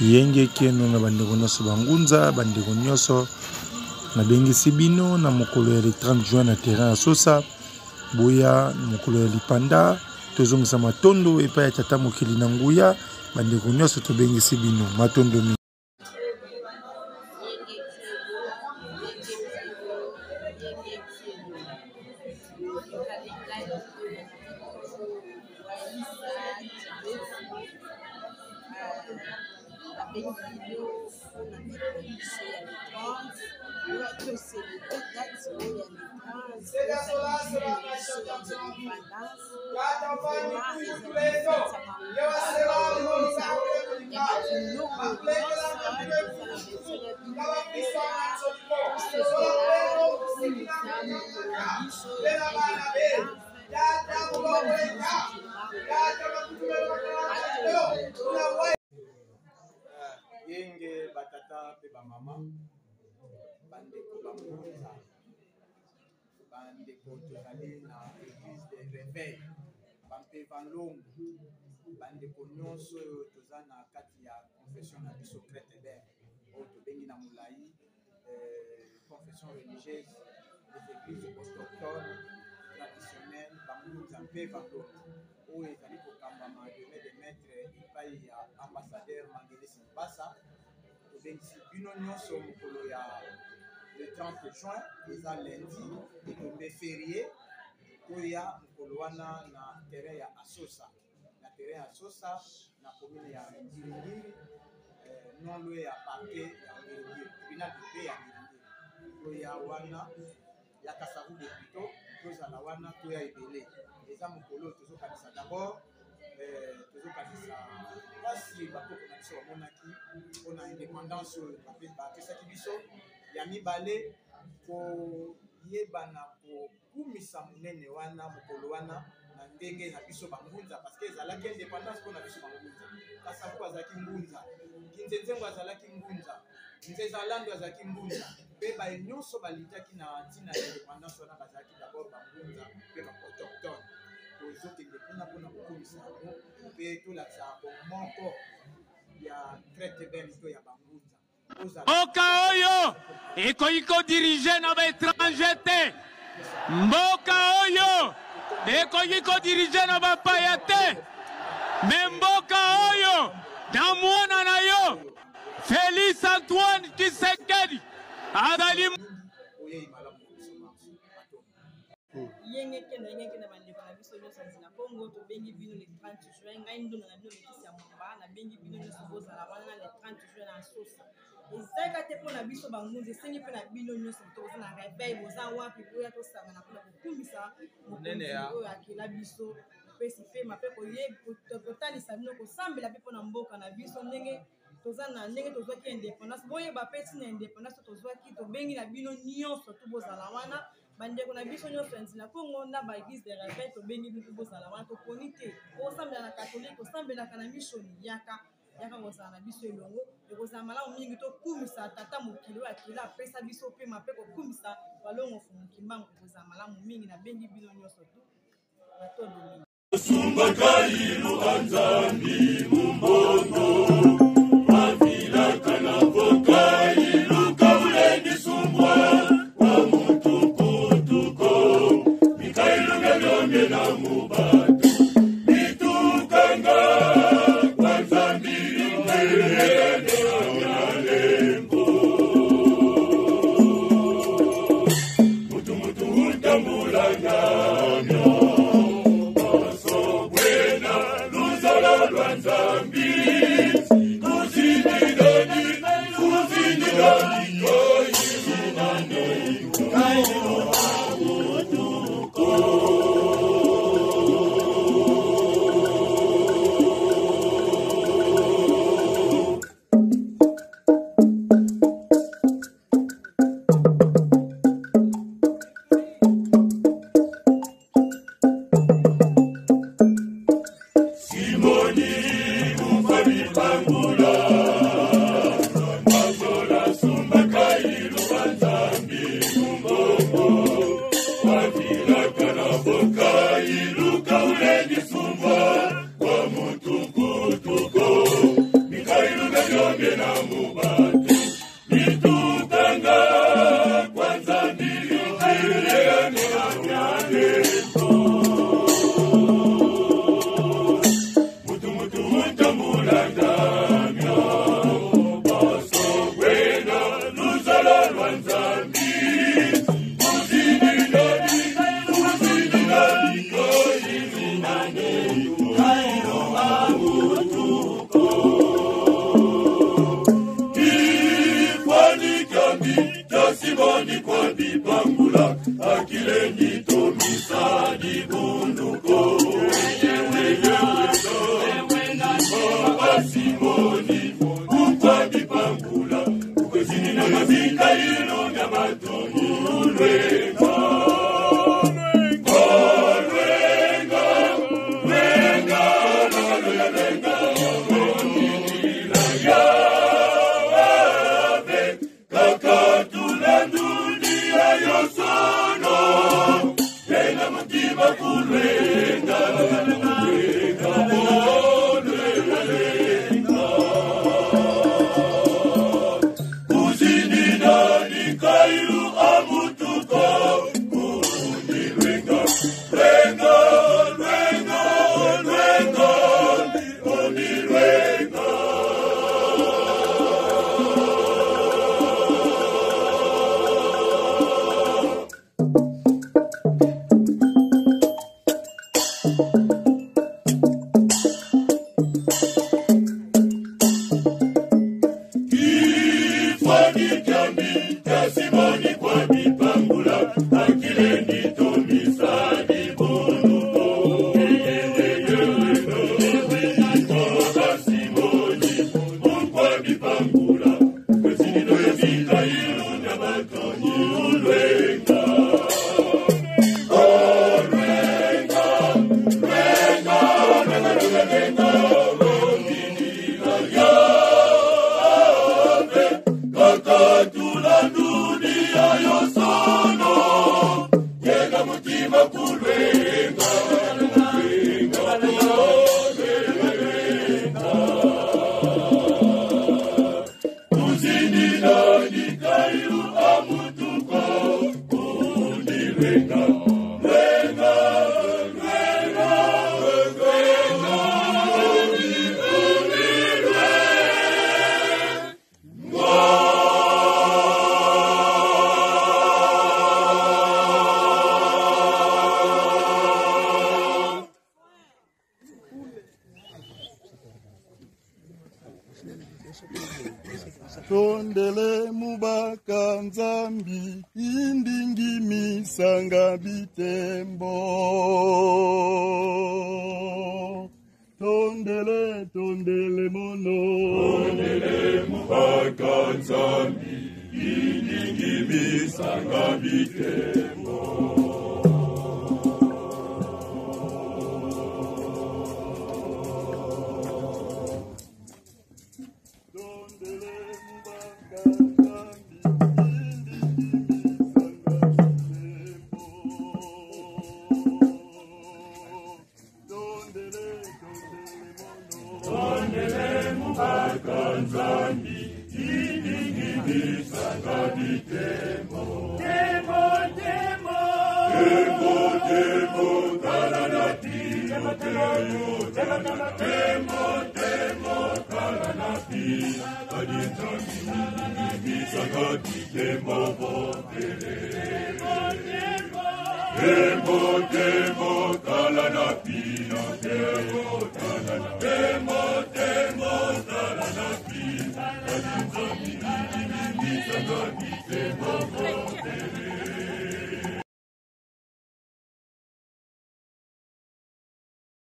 Yenge keno na bandeko nyonso bangunza, bandeko nyonso nabengisi bino na mokolo ya le 30 juin na terrain ya Sosa. Boya mokolo ya lipanda, tozongisa matondo epai ya tata mokili na nguya. Bandeko nyonso tobengisi bino, matondo mingi. Babengi bino mpona fete na biso ya le 30 oyo tocelebre date oyo ya le 30 ezali biso ya indépendance. Vraiment ezali fete ya bangunza ya babiloko nyonso tozala besoin ya bino oya tosepela tokumisa mokolo na biso ya indépendance. Yenge batata mpe bamama, bandeko bangunza, bandeko tozali na eglise de reveil bampeva longo, bandeko nyonso oyo toza na kati ya confession na biso Crete-Berne oyo tobengi na molai confession religieuse des églises autochtones traditionnelles bangunza mpe bandoki oyo ezali kokambama de main de maître epai ya ambassadeur Mangelesi Mbasa. Tobengisi bino nyonso mokolo ya le 30 juin, eza lundi etombe ferie, toya mokolo wana na terrain ya Asosa, na terrain ya Sosa na commune ya Ngiringiri, non loin ya parquet ya Ngiringiri, tribunal de paix ya Ngiringiri. Toya wana ya Kasavubu plutôt, tozala wana, toya ebele. Eza mokolo tozokanisa d'abord tozokanisa mpasi bakoko na biso bamonaki mpona indépendance oyo bapesaki biso. Ya mibale, koyebana kokumisa monene wana mokolo wana na ndenge na biso bangunza, parce que ezalaki indépendance mpona biso bangunza. Kasavubu azalaki ngunza, Kinzenzengo azalaki ngunza, Nzezalando azalaki ngunza, mpe baye nyonso balitaki na ntina ya indépendance wana bazalaki d'abord bangunza mpe ba-autochtone. Tozokende kuna mpona kokumisa yango mpe tolakisa bomoko ya Crete-Berne to ya bangunza. Mboka oyo ekoki kodirige na baetranger te. Mboka oyo ekoki kodirige na bapaya te. Me mboka oyo na mwana na yo Félix Antoine Tshisekedi azali Yenge kenda, yenge kenda, bandeko na biso nyonso ya Nzila Congo, tobengi bino le 30 juin. Ngai ndono na bino Leticia Mwamba, nabengi bino nyonso bozala wana le 30 juin na Sosa. Ezalaka te mpo na biso bangunzi, esengi mpe na bino nyonso toza na réveil, boza wapi, boya tosangana mpona kokumisa mokonzi oyo akela biso, kopesi pema mpe kotalisa bino kosambela mpe mpona mboka na biso ndenge toza na ndenge tozwaki indépendance. Boyeba mpe ntina indépendance tozwaki. Tobengi na bino nyonso tu bozala wana, bandeko na biso nyonso ya Nzila Kongo na ba église de réveil, tobengi bino bozala wana. Toponi te osambela na catholique, osambelaka na mishoni, yaka, yaka kozala na biso elongo. Ekozala malamu mingi tokumisa tata mokili oyo akela apesa biso pema mpe kokumisa balongo fumu Kimbangu. Ekozala malamu mingi, nabengi bino nyonso tu, matondo mingi. Tondele mubaka Nzambi indingi misanga bitembo. Tondele, tondele mono. Tondele mubaka Nzambi indingi misanga bitembo.